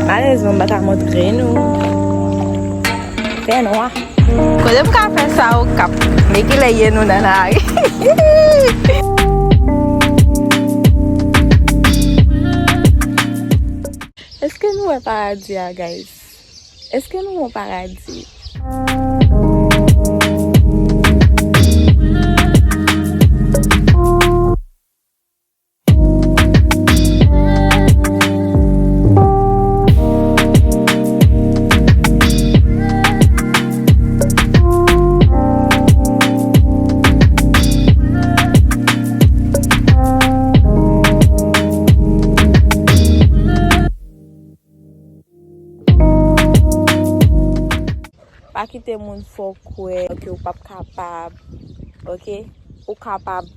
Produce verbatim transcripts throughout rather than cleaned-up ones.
Malerezman, m pa ka montre nou. Fè nwa. Kote m ka fè sa Okap? Men kilè ye nou nan lari. Èske nou wè paradi a, guys? Èske nou wè paradi? Pa kite moun fè w kwè ke w p ap kapab, oke? Ou kapab,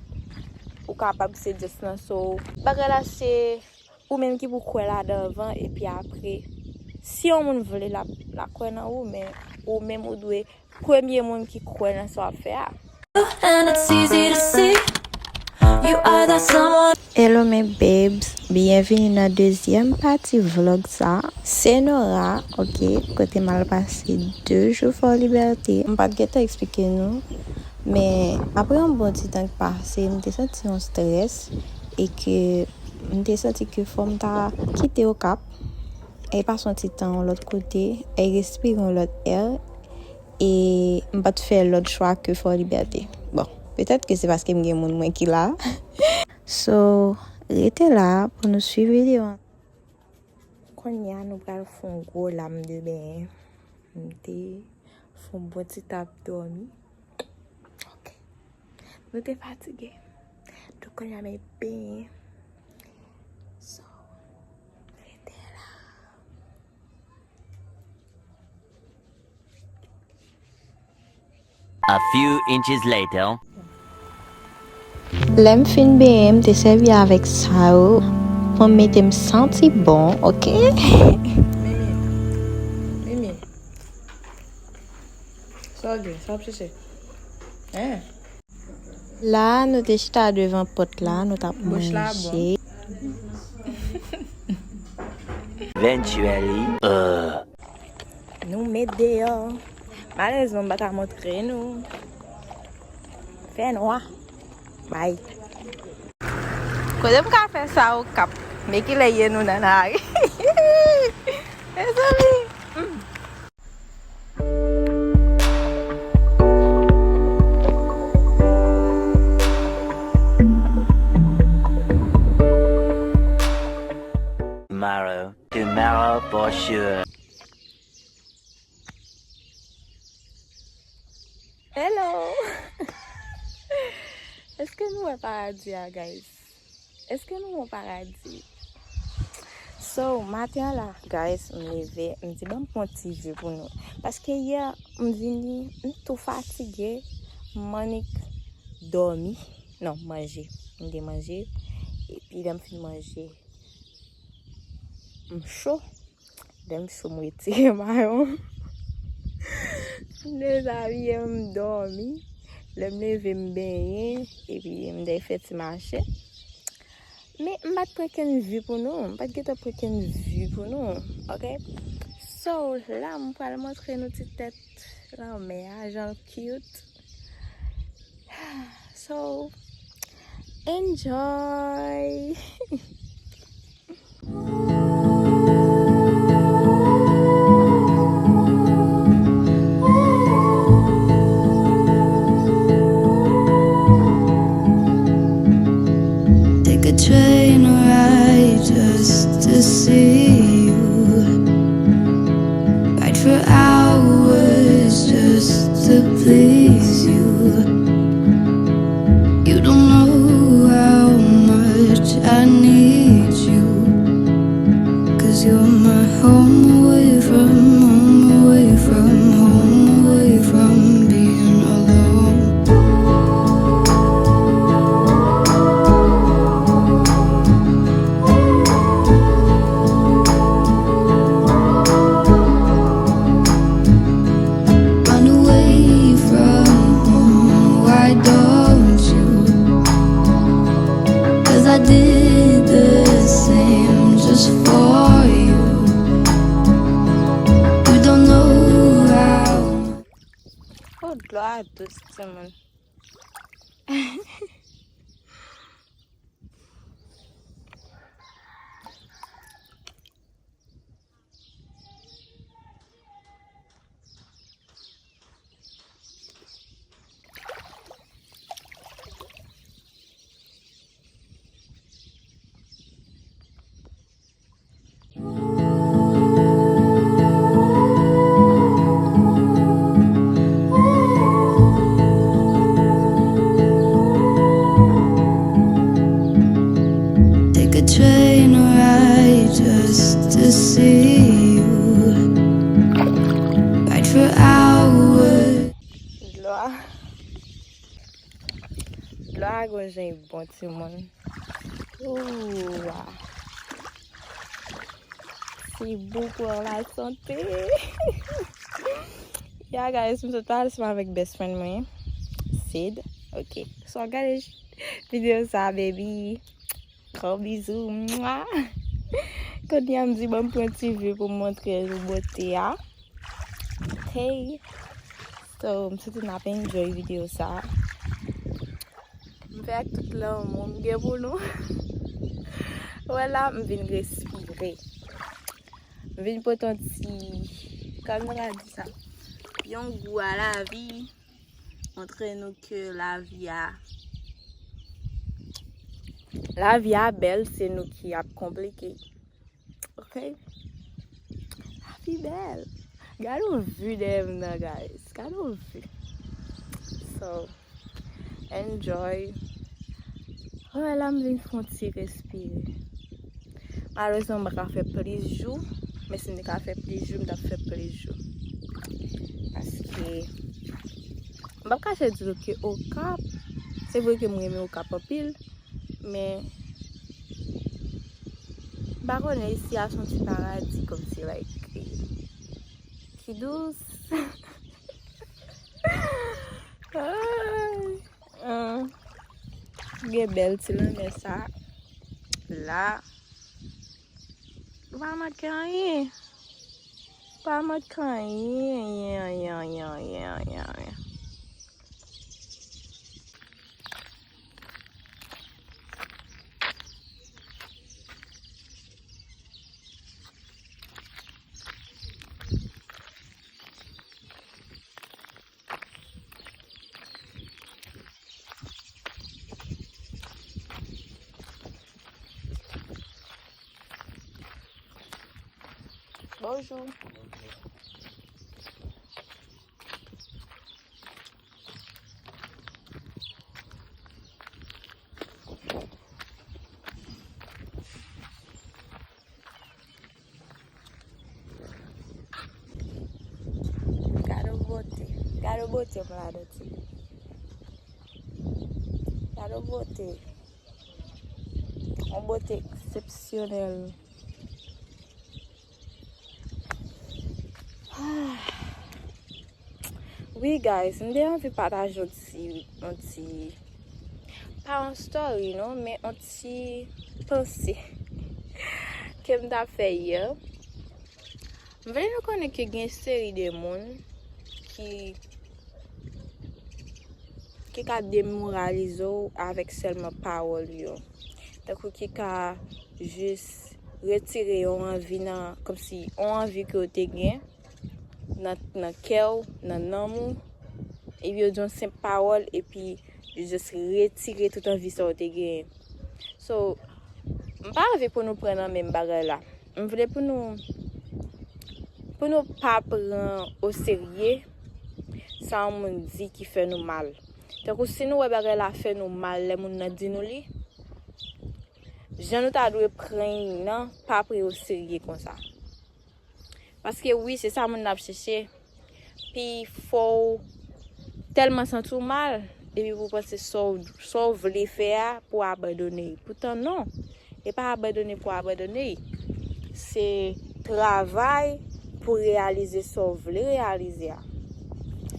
ou kapab, se just nan so. Bagay la se ou menm ki pou kwè ladan anvan, epi apre, si yon moun vle, l ap, l ap kwè nan ou, men ou menm ou dwe premye moun ki kwè nan sa w ap fè a. And it's easy to see you are that someone. Hello mes babes, byenvini nan dezyèm pati vlog sa. Se Nora, oke, kote m al pase de jou Fort Liberté. M pa t gentan eksplike nou, men apre yon bon ti tan k pase, m te santi yon strès e ke m te santi ke fò m ta kite Okap e pase yon ti tan yon lòt kote e respire yon lòt è. E m pa t fè lòt chwa ke Fort Liberté. Bon, petèt ke se paske m gen moun mwen ki la. So, rete la pou nou swiv videyo an. Kounye a, nou pral fè yon gwo lam de benyen. M te fè yon bon ti tap dòmi. Ok. Nou te fatige. Donk, kounye a, m ap benyen. So, rete la. A few inches later. Lè m fin benyen, m te sèvi avèk sa yo pou m mete m santi bon, oke? Mimi, Mimi, sa w gen? Sa w ap chèche? Hein? La, nou te chita devan pòt la, nou t ap manje. Eventually, uh. Nou met deyò. Malerezman, m pa ka montre nou. Fè nwa. Bay. Kote m ka fè sa Okap? Men kilè ye nou nan lari. Mezanmi. Tomorrow, tomorrow for sure. Hello! Èske nou wè paradi a, guys? Èske nou wè paradi? So, maten an la, guys, m leve, m di, "Ban m pran ti vi pou nou." Paske yè, m vini, m tou fatige, m annik dòmi. Non, manje. M te manje. Epi, lè m fin manje, m cho. Lè m cho, m retire mayo m. M dezabiye, m dòmi. Lè m leve, m benyen. Epi, m te fè ti mache. Men, m pa t pran kenn vi pou nou. M pa t gentan pran kenn vi pou nou. Oke? So, la, m pral montre nou ti tèt lanmè a, jan l cute. So, enjoy! Take a train ride just to see you. Ride for hours just to please you. You don't know how much I need you. 'Cause you're my home away from home, away from home, away from being alone. Run away from home, why don't you? 'Cause I did the same just for you. A dous timoun. Take a train ride just to see you. Ride for hours. Dlo a. Dlo a gon jan bon timoun. Ooh, ah. C'est bon pour la santé. Yeah, guys, m sot pale ansanm avèk best friend mwen, Sid. Ok. So, gade videyo sa, baby. Gwo bizou. Mwa. Kounye a m di, bon, m pran ti vi pou m montre nou bote a. Hey. So, m swete n ap enjoy videyo sa. M fè ak tout lanmou m gen pou nou. Wè la, m vin respire. M vin pote yon ti, kòman nou ka di sa? Yon gou a lavi. Montre nou ke lavi a, lavi a bèl, se nou ki ap konplike. Ok? Lavi bèl. Gade yon vi dèyè m nan, guys. Gade yon vi. So, enjoy. Wè la, m vin fè yon ti respire. Malerezman, m pa ka fè plis jou, men si m te ka fè plis jou, m t ap fè plis jou. Paske, m p ap kache di nou ke Okap, se vre ke m renmen Okap anpil, men m pa konnen, isi a se yon ti paradi, kòmsi, like, ki dous. Ay. Hum, gen bèl ti lanmè sa la. Ou pa manke anyen. Ou pa manke anyen, anyen, anyen, anyen, anyen, anyen, anyen. Bonjou. Gade bote. Gade bote m ladan ti. Gade bote. Yon bote eksepsyonèl. Ah. Wi, guys, m te anvi pataje yon ti, yon ti, pa yon story, non, men yon ti panse ke m t ap fè yè. M vle nou konnen ke gen seri de moun ki, ki ka demoralize w avèk sèlman pawòl yo. Tankou ki ka jis retire yon anvi nan, kòmsi yon anvi ke w te gen nan, nan kè w, nan nanm ou, epi yo di yon senp pawòl, epi yo jis retire tout anvi sa w te genyen. So, m pa anvi pou nou pran nan menm bagay la. M vle pou nou, pou nou pa pran oserye sa yon moun di ki fè nou mal. Tankou si nou wè bagay la fè nou mal lè moun nan di nou li, jan nou ta dwe pran li nan, pa pran oserye konsa. Paske wi, se sa moun nan ap chèche. Pi fò w tèlman santi w mal, epi pou w panse sa w, sa w vle fè a, pou w abandone. Poutan non, e pa abandone pou w abandone. Se travay pou w reyalize sa w vle reyalize a.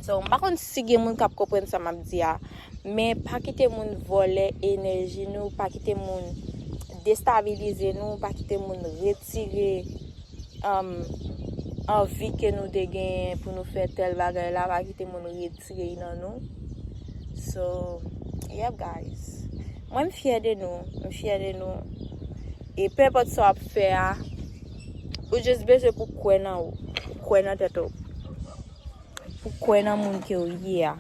So, m pa konn si gen moun k ap konprann sa m ap di a, men pa kite moun vòlè enèji nou, pa kite moun destabilize nou, pa kite moun retire, um, anvi ke nou te genyen pou nou fè tèl bagay la, pa kite moun retire l nan nou. So, yep, guys. Mwen, m fyè de nou. M fyè de nou. E pe enpòt sa w ap fè a, ou just bezwen pou kwè nan ou. Kwè nan tèt ou. Pou kwè nan moun ke w ye a.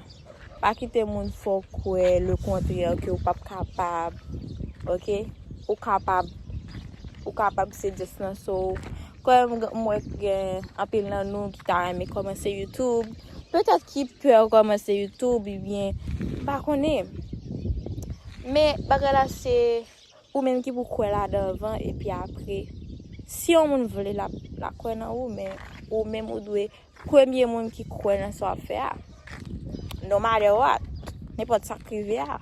Pa kite moun fè w kwè le kontrè, ke w p ap kapab, oke? Ou kapab, ou kapab, se just nan so. Kòm m wè gen anpil nan nou ki ta renmen kòmanse YouTube, petèt ki pè kòmanse YouTube, ebyen, m pa konnen. Men bagay la se ou menm ki pou kwè ladan anvan, epi apre, si yon moun vle, l ap, l ap kwè nan ou, men ou menm ou dwe premye moun ki kwè nan sa w ap fè a. No matter what, nenpòt sa k rive a.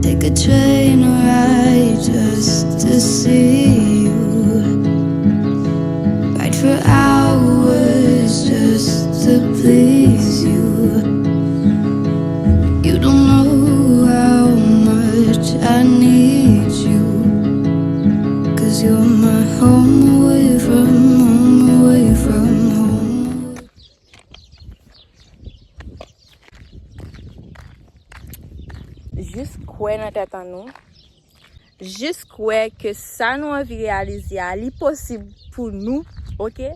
Take a train ride just to see you. Ride for hours just to please you. You don't know how much I need you. 'Cause you're my home away from home, away from home. Jis kwè nan tèt an nou. Jis kwè ke sa nou anvi reyalize a, li posib pou nou, oke?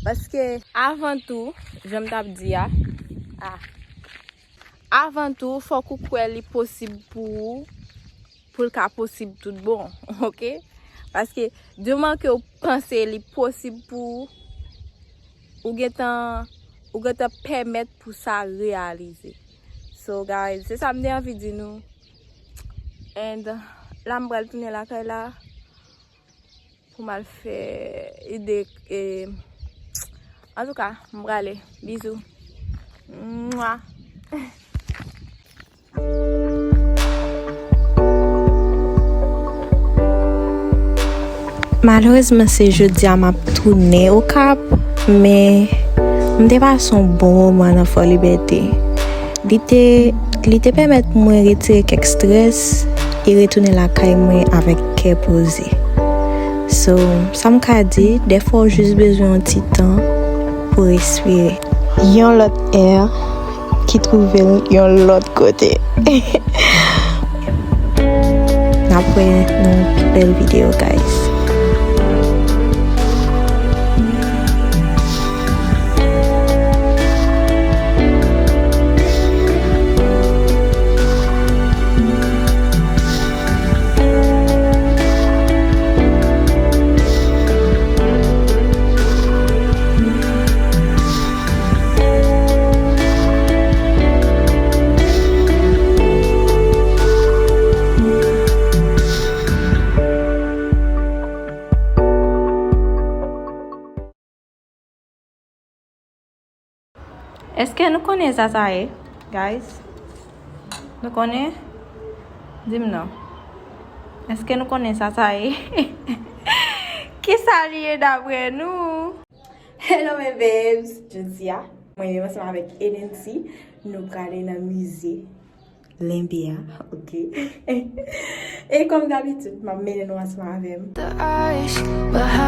Paske avan tou, jan m t ap di a, a, avan tou, fòk ou kwè li posib pou ou, pou l ka posib tout bon, oke? Paske, di moman ke w panse li posib pou ou, ou gentan, ou gentan pèmèt pou sa reyalize. So, guys, se sa m te anvi di nou. And la, m pral tounen lakay la pou m al fè ide. E, antouka, m prale. Bizou. Mwa. Malerezman, se jodi a m ap tounen Okap, men m te pase yon bon moman nan Fò Libète. Li te, li te pèmèt mwen retire kèk strès e retounen lakay mwen avèk kè poze. So, sa m ka di, dèfwa w jis bezwen yon ti tan pou respire. Yon lòt air ki twouve l yon lòt kote. N ap wè nan yon bèl videyo, guys. Èske nou konnen sa sa ye, guys? Nou konnen? Di m non. Èske nou konnen sa sa ye? Kisa li ye dapre nou? Hello my babes, jodi a mwen menm ansanm avèk Enensi, nou prale nan mize Lenbe a, oke? E kòm dabitid, m ap mennen nou ansanm avè m. The ice behind